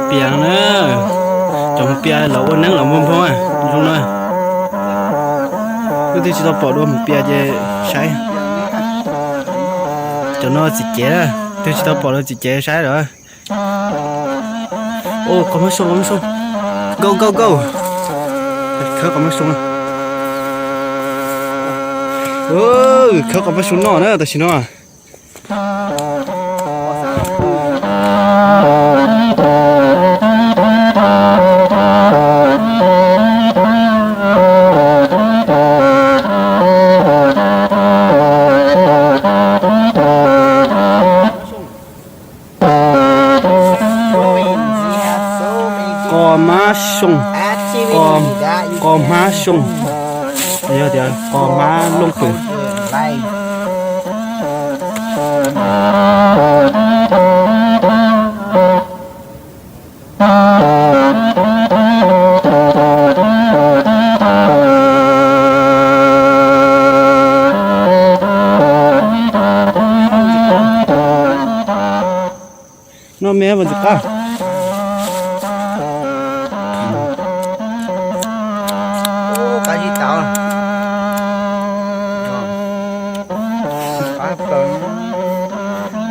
Pias na, cov mus pias los ua neeb los muag nphoo zoo na. Leej twg tsis tau pom dua mus pias ces saib. Cov no txiv cev, twg tsis tau pom dua txiv cev saib lawm. Qos mab soo, qos mab soo, go go go. Khawb qos mab soo, khawb qos mab soo noj na tam sim no. Qos mab soo, qos mab soo, yog tias qos mab looj pwm. Noj me ntxim qab.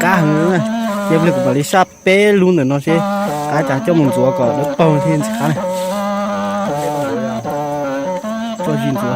Qab heev, cia kuv mam li saj peb lub ntawm no seb qab cas coj mus ntxuav kom dawb paug thiaj ntxim qab na. Tso zis ntxuav.